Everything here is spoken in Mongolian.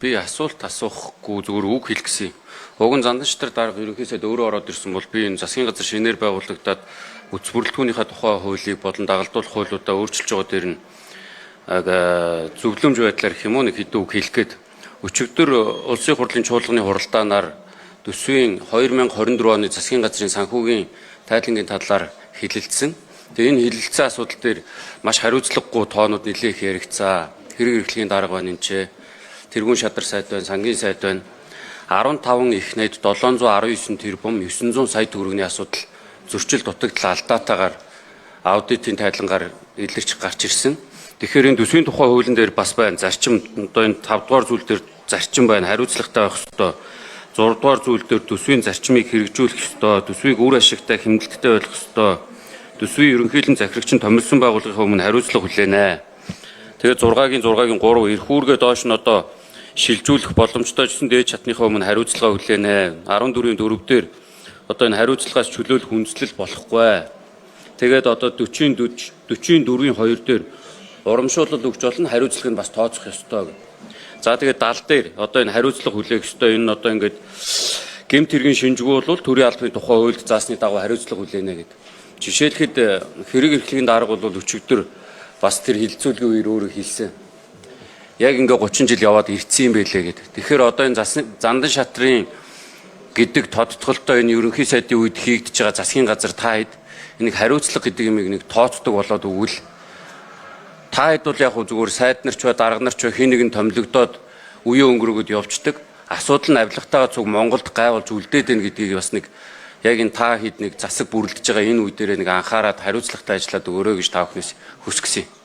Би асуулт асуухгүй, зүгээр үг хэлэх гэсэн юм. Уг нь Зандан шатар дарга, ерөнхий сайд өөрөө ороод ирсэн бол би энэ засгийн газар шинээр байгуулагдаад бүтэц бүрэлдэхүүнийхээ тухай хуулийг болон дагалдуулах хуулиудаа өөрчилж байгаа дээр нь зөвлөмж байдлаар гэх юм уу, нэг хэдэн үг хэлэх гээд. Өчигдөр улсын хурлын чуулганы хуралдаанаар төсвийн 2024 оны засгийн газрын санхүүгийн тайлангийн талаар хэлэлцсэн. Тэгээ энэ хэлэлцсэн асуудал дээр маш хариуцлагагүй тоонууд нэлээх их яригдсан. Хэрэг эрхлэгийн дарга байна энэ ч. Тэргүүн шадар сайд байна, сангийн сайд байна. 15 их найд 719 тэрбум 900 сая төгрөгийн асуудал зөрчил, дутагдал, алдаатаагаар аудитын тайлангаар илэрч гарч ирсэн. Тэгэхээр энэ төсвийн тухай хуулийн дээр бас байна. Зарчим, одоо энэ 5 дугаар зүйл дээр зарчим байна. Хариуцлагатай байх ёстой. 6 дугаар зүйл дээр төсвийн зарчмыг хэрэгжүүлэх ёстой. Төсвийг үр ашигтай, хэмнэлттэй байх ёстой. Төсвийн ерөнхийлөн захирагч нь томилсон байгууллагын өмнө хариуцлага хүлээнэ. Тэгээд 6-гийн 6-гийн 3 эрх үүргээ доош нь одоо шилжүүлэх боломжтой ч гэсэн дээд шатныхаа өмнө хариуцлага хүлээнэ. 14-ийн 4 дээр одоо энэ хариуцлагаас чөлөөлөх үндслэл болохгүй. Тэгээд одоо 40 44-ийн 2 дээр урамшуулал өгч болно, хариуцлага нь бас тооцох ёстой гэх. За, тэгээд 70 дээр одоо энэ хариуцлага хүлээх ёстой. Энэ нь одоо ингээд гэмт хэргийн шинжгүй бол төрийн албаны тухай хуульд заасны дагуу хариуцлага хүлээнэ гэдэг. Жишээлхэд хэрэг эрхлэгийн дарга бол өчигдөр бас тэр хилцүүлгийн үеэр өөрөө хэлсэн. Яг ингээ 30 жил яваад ирсэн юм байлээ гэдэг. Тэгэхээр одоо энэ Зандан шатрын гэдэг тодтголтой энэ ерөнхий сайдын үед хийгдэж байгаа засгийн газар, та хэд энийг хариуцлага гэдэг юмыг нэг тооцдог болоод өгвөл, та хэд бол яг зүгээр сайд нар ч бай, дарга нар ч бай, хин нэгэн томилогдоод үе өнгөрөгд явцдаг. Асуудал нь авилгатайгаа цуг Монголд гай болж үлдээд байна гэдгийг бас нэг яг энэ та хэд нэг засаг бүрэлдэж байгаа энэ үе дээрээ нэг анхаарад хариуцлагатай ажиллаад өгөөрэй гэж та бүхнээс хүсгэсэн.